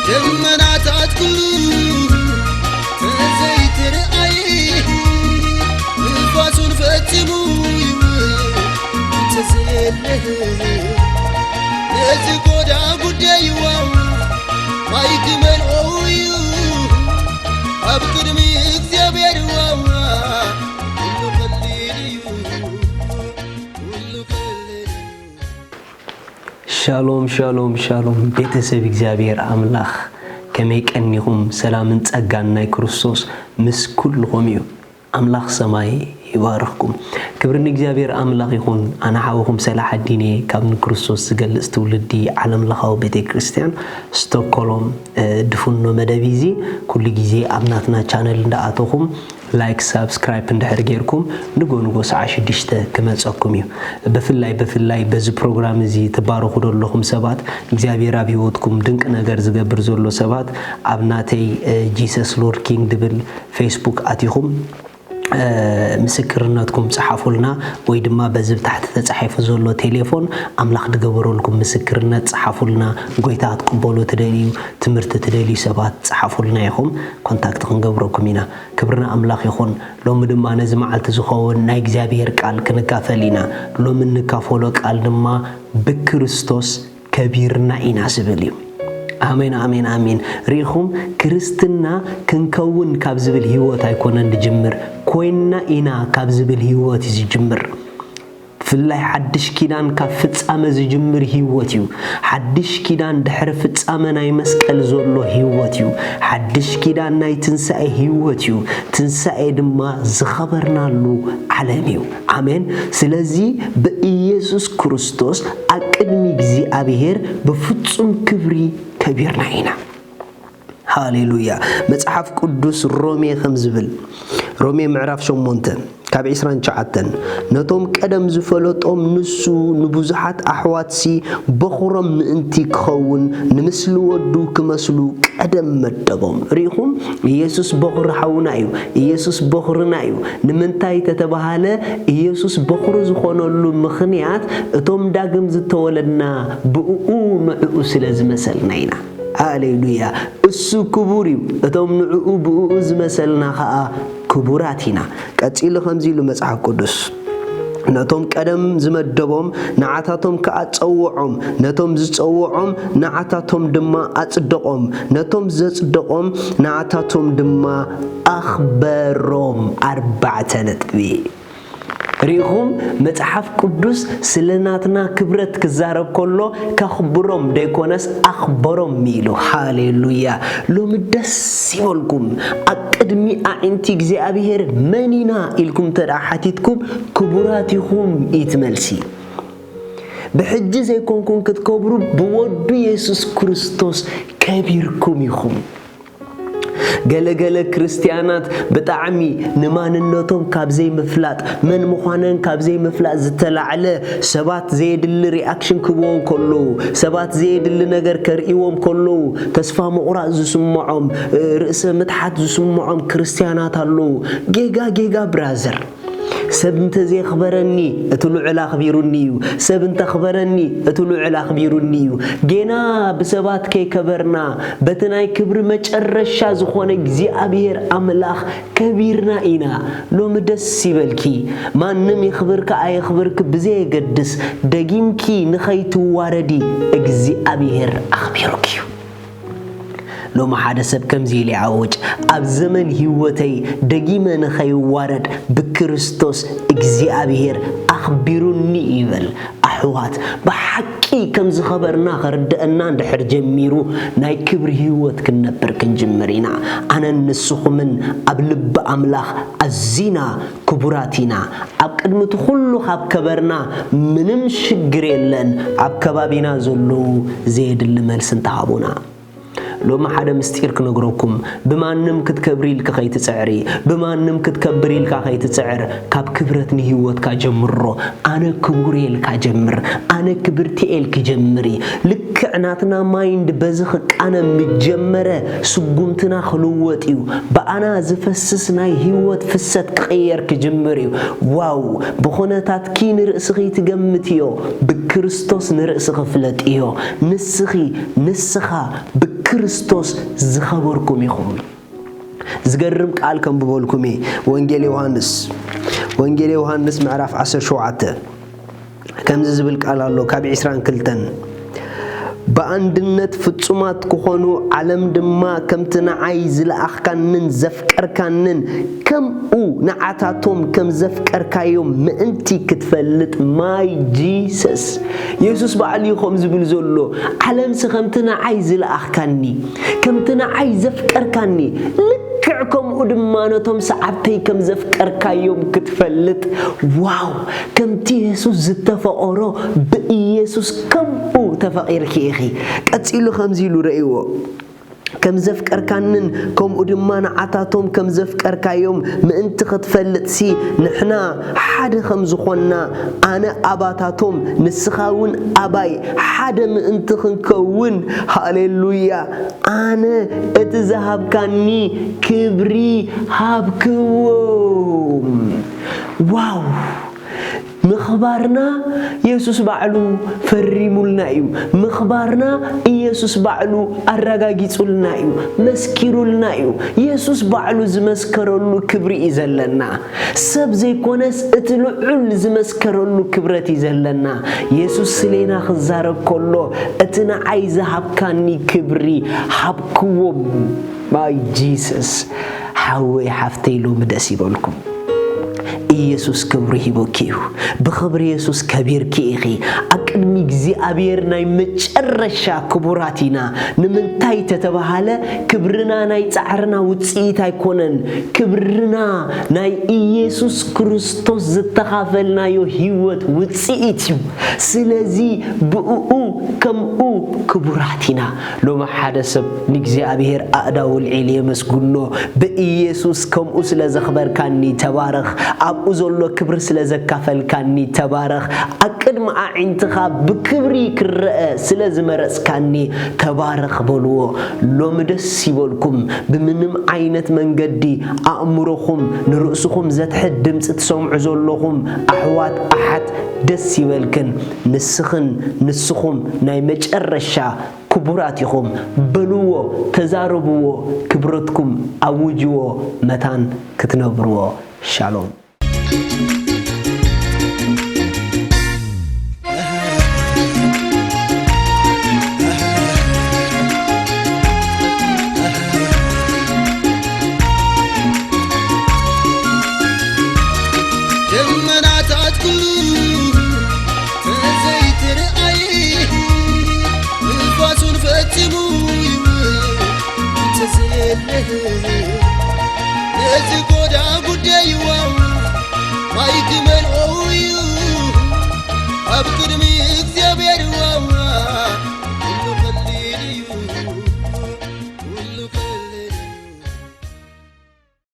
ደመናታት ኩሉ ተዘይትርኣይ፣ ንፋሱን ፈጺሙ ይውል እንተዘየለ፣ ነዚ ጎዳ ጉዳይዋ ማይ ክመልኦ እዩ ኣብ ቅድሚ እግዚኣብሔር ዋዋ። ኩሉ ቀሊል እዩ፣ ኩሉ ቀሊል እዩ። ሻሎም፣ ሻሎም፣ ሻሎም፣ ቤተሰብ እግዚኣብሔር ኣምላኽ፣ ከመይ ቀኒኹም? ሰላምን ጸጋን ናይ ክርስቶስ ምስ ኩልኹም እዩ። ኣምላኽ ሰማይ ይባርኽኩም። ክብሪ ንእግዚኣብሔር ኣምላኽ ይኹን። ኣነ ሓውኹም ሰላሓዲን እየ፣ ካብ ንክርስቶስ ዝገልጽ ትውልዲ ዓለም ለኻዊ ቤተ ክርስቲያን ስቶክሆልም፣ እ፣ ድፍኖ መደብ እዩ እዚ። ኩሉ ግዜ ኣብ ናትና ቻነል እንዳኣተኹም ላይክ፣ ሳብስክራይብ እንድሕር ጌርኩም ንጎ ንጎ ሰዓት ሽዱሽተ ክመጸኩም እዩ። ብፍላይ፣ ብፍላይ በዚ ፕሮግራም እዚ ትባረኹ ዘለኹም ሰባት፣ እግዚኣብሔር ኣብ ህይወትኩም ድንቅ ነገር ዝገብር ዘሎ ሰባት፣ ኣብ ናተይ፣ እ፣ ጂሰስ ሎርድ ኪንግ ድብል ፌስቡክ ኣቲኹም፣ እ፣ ምስክርነትኩም ጸሓፉልና፣ ወይ ድማ በዚ ብታሕቲ ተጻሒፉ ዘሎ ቴሌፎን ኣምላኽ ድገበረልኩም ምስክርነት ጸሓፉልና። ጎይታ ክትቅበሉ ትደልዩ፣ ትምህርቲ ትደልዩ ሰባት ጸሓፉልና ኢኹም፣ ኮንታክት ክንገብረኩም ኢና። ክብሪ ንኣምላኽ ይኹን። ሎሚ ድማ ነዚ መዓልቲ ዝኸውን ናይ እግዚኣብሔር ቃል ክንካፈል ኢና። ሎሚ እንካፈሎ ቃል ድማ ብክርስቶስ ከቢርና ኢና ዝብል እዩ። ኣሜን፣ ኣሜን፣ ኣሜን። ርኢኹም፣ ክርስትና ክንከውን ካብ ዝብል ህይወት ኣይኮነን ዝጅምር፣ ኮይንና ኢና ካብ ዝብል ህይወት እዩ ዝጅምር። ብፍላይ ሓድሽ ኪዳን ካብ ፍጻመ ዝጅምር ህይወት እዩ። ሓድሽ ኪዳን ድሕሪ ፍጻመ ናይ መስቀል ዘሎ ህይወት እዩ። ሓድሽ ኪዳን ናይ ትንሳኤ ህይወት እዩ። ትንሳኤ ድማ ዝኸበርናሉ ዓለም እዩ። ኣሜን። ስለዚ ብኢየሱስ ክርስቶስ ኣብ ቅድሚ እግዚኣብሔር ብፍጹም ክብሪ ከቢርና ኢና። ሃሌሉያ። መጽሓፍ ቅዱስ ሮሜ ከም ዝብል፣ ሮሜ ምዕራፍ ሸሞንተ ካብ ዒስራን ትሽዓተን፣ ነቶም ቀደም ዝፈለጦም ንሱ ንብዙሓት ኣሕዋትሲ በኹሮም ምእንቲ ክኸውን ንምስሊ ወዱ ክመስሉ ቀደም መደቦም። ርኢኹም? ኢየሱስ በኹሪ ሓውና እዩ። ኢየሱስ በኹርና እዩ። ንምንታይ ተተባሃለ፣ ኢየሱስ በኹሪ ዝኾነሉ ምኽንያት እቶም ዳግም ዝተወለድና ብእኡ ንዕኡ ስለ ዝመሰልና ኢና። ሃሌሉያ። እሱ ክቡር እዩ። እቶም ንዕኡ ብእኡ ዝመሰልና ኸኣ ክቡራት ኢና። ቀጺሉ ከምዚ ኢሉ መጽሓፍ ቅዱስ፣ ነቶም ቀደም ዝመደቦም ንዓታቶም ከኣ ጸውዖም፣ ነቶም ዝጸውዖም ንዓታቶም ድማ ኣጽደቖም፣ ነቶም ዘጽደቖም ንዓታቶም ድማ ኣኽበሮም። ኣርባዕተ ነጥቢ። ርኢኹም፣ መጽሓፍ ቅዱስ ስለ ናትና ክብረት ክዛረብ ከሎ ከኽብሮም ደይኮነስ ኣኽበሮም ኢሉ። ሃሌሉያ! ሎሚ ደስ ይበልኩም። ኣብ ቅድሚ ኣዒንቲ እግዚኣብሔር መን ኢና ኢልኩም እንተ ደኣ ሓቲትኩም፣ ክቡራት ኢኹም እዩ እቲ መልሲ። ብሕጂ ዘይኮንኩም ክትከብሩ፣ ብወዱ የሱስ ክርስቶስ ከቢርኩም ኢኹም። ገለ ገለ ክርስትያናት ብጣዕሚ ንማንነቶም ካብ ዘይምፍላጥ፣ መን ምዃነን ካብ ዘይምፍላጥ ዝተላዕለ፣ ሰባት ዘየድሊ ሪኣክሽን ክህብዎም ከለዉ፣ ሰባት ዘየድሊ ነገር ከርእይዎም ከለዉ፣ ተስፋ ምቑራጽ ዝስምዖም፣ ርእሰ ምትሓት ዝስምዖም ክርስትያናት ኣለዉ። ጌጋ ጌጋ ብራዘር። ሰብ እንተ ዘየኽበረኒ፣ እቲ ልዑል ኣኽቢሩኒ እዩ። ሰብ እንተ ኣኽበረኒ፣ እቲ ልዑል ኣኽቢሩኒ እዩ። ጌና ብሰባት ከይከበርና፣ በቲ ናይ ክብሪ መጨረሻ ዝኾነ እግዚኣብሔር ኣምላኽ ከቢርና ኢና። ሎሚ ደስ ይበልኪ። ማንም የኽብርኪ ኣየኽብርኪ ብዘየገድስ፣ ደጊምኪ ንኸይትዋረዲ እግዚኣብሔር ኣኽቢሩኪ እዩ። ሎሚ ሓደ ሰብ ከምዚ ኢሉ ይኣውጅ፣ ኣብ ዘመን ህይወተይ ደጊመ ንኸይዋረድ ብክርስቶስ እግዚኣብሔር ኣኽቢሩኒ ይበል። ኣሕዋት፣ ብሓቂ ከም ዝኸበርና ከርድአና እንድሕር ጀሚሩ፣ ናይ ክብሪ ህይወት ክንነብር ክንጅምር ኢና። ኣነን ንስኹምን ኣብ ልቢ ኣምላኽ ኣዚና ክቡራት ኢና። ኣብ ቅድሚ እቲ ኩሉ ካብ ከበርና፣ ምንም ሽግር የለን፣ ኣብ ከባቢና ዘለዉ ዘየድሊ መልሲ እንተሃቡና። ሎሚ ሓደ ምስጢር ክነግረኩም። ብማንም ክትከብሪ ኢልኪ ከይትጽዕሪ፣ ብማንም ክትከብር ኢልካ ከይትጽዕር፣ ካብ ክብረት ንህይወትካ ጀምሮ። ኣነ ክቡር ኢልካ ጀምር፣ ኣነ ክብርቲ ኢልኪ ጀምሪ። ልክዕ ናትና ማይንድ በዚ ክቃነ ምጀመረ፣ ስጉምትና ክልወጥ እዩ። ብኣና ዝፈስስ ናይ ህይወት ፍሰት ክቕየር ክጅምር እዩ። ዋው! ብኹነታትኪ ንርእስኺ ትገምትዮ፣ ብክርስቶስ ንርእስኺ ፍለጥዮ። ንስኺ፣ ንስኻ ብክርስቶስ ዝኸበርኩም ኢኹም። ዝገርም ቃል ከንብበልኩም እየ። ወንጌል ዮሃንስ፣ ወንጌል ዮሃንስ ምዕራፍ ዓሰርተ ሸውዓተ ከምዚ ዝብል ቃል ኣሎ፣ ካብ ዕስራን ክልተን፣ "ብኣንድነት ፍጹማት ክኾኑ፣ ዓለም ድማ ከምቲ ንዓይ ዝለኣኽካንን ዘፍቀርካንን፣ ከምኡ ንዓታቶም ከም ዘፍቀርካዮም ምእንቲ ክትፈልጥ፣ ማይ ጂሰስ." የሱስ ባዕሉ እዩ ከምኡ ዝብል ዘሎ። "ዓለምሲ ከምቲ ንዓይ ዝለኣኽካኒ፣ ከምቲ ንዓይ ዘፍቀርካኒ፣ ልክዕ ከምኡ ድማ ነቶም ሰዓብተይ ከም ዘፍቀርካዮም ክትፈልጥ." ዋው! ከምቲ የሱስ ዝተፈቐሮ ብኢየሱስ ከምኡ ተፈቒርኪ ኢኺ። ቀጺሉ ከምዚ ኢሉ ረእይዎ፣ "ከም ዘፍቀርካንን ከምኡ ድማ ንዓታቶም ከም ዘፍቀርካዮም ምእንቲ ክትፈልጥሲ፣ ንሕና ሓደ ከም ዝኾንና፣ ኣነ ኣባታቶም ንስኻ እውን ኣባይ ሓደ ምእንቲ ክንከውን፣ ሃሌሉያ፣ ኣነ እቲ ዝሃብካኒ ክብሪ ሃብክዎም።" ዋው! ምኽባርና የሱስ ባዕሉ ፈሪሙልና እዩ። ምኽባርና ኢየሱስ ባዕሉ ኣረጋጊጹልና እዩ፣ መስኪሩልና እዩ። የሱስ ባዕሉ ዝመስከረሉ ክብሪ እዩ ዘለና። ሰብ ዘይኮነስ እቲ ልዑል ዝመስከረሉ ክብረት እዩ ዘለና። የሱስ ስሌና ክዛረብ ከሎ፣ "እቲ ንዓይ ዝሃብካኒ ክብሪ ሃብክዎም።" ማይ ጂሰስ። ሓወይ ሓፍተይ፣ ሎሚ ደስ ይበልኩም። ኢየሱስ ክብሪ ሂቡኪ እዩ። ብኽብሪ የሱስ ከቢርኪ ኢኺ። ኣብ ቅድሚ እግዚኣብሔር ናይ መጨረሻ ክቡራት ኢና። ንምንታይ ተተባሃለ፣ ክብርና ናይ ጻዕርና ውጽኢት ኣይኮነን። ክብርና ናይ ኢየሱስ ክርስቶስ ዝተኻፈልናዮ ህይወት ውጽኢት እዩ። ስለዚ ብእኡ ከምኡ ክቡራት ኢና። ሎሚ ሓደ ሰብ ንእግዚኣብሔር ኣእዳው ኣልዒሉ የመስግኖ። ብኢየሱስ ከምኡ ስለ ዘኽበርካኒ ተባረኽ። ኣብኡ ዘሎ ክብሪ ስለ ዘካፈልካኒ ተባረኽ። ኣብ ቅድሚ ኣዒንትኻ ብክብሪ ክረአ ስለ ዝመረጽካኒ ተባረኽ በልዎ። ሎሚ ደስ ይበልኩም። ብምንም ዓይነት መንገዲ ኣእምሮኹም ንርእስኹም ዘትሕት ድምጺ ትሰምዑ ዘለኹም ኣሕዋት ኣሓት ደስ ይበልክን። ንስኽን ንስኹም ናይ መጨረሻ ክቡራት ኢኹም። በልዎ፣ ተዛረብዎ፣ ክብረትኩም ኣውጅዎ፣ መታን ክትነብርዎ። ሻሎም። ደመናታት ኩሉ ተዘይትርኣይ፣ ንፋሱን ፈጺሙ ይውል ተዘየለ። ነዚ ጎዳ ጉዳይዋ ማይ ክመልኦ እዩ ኣብ ቅድሚ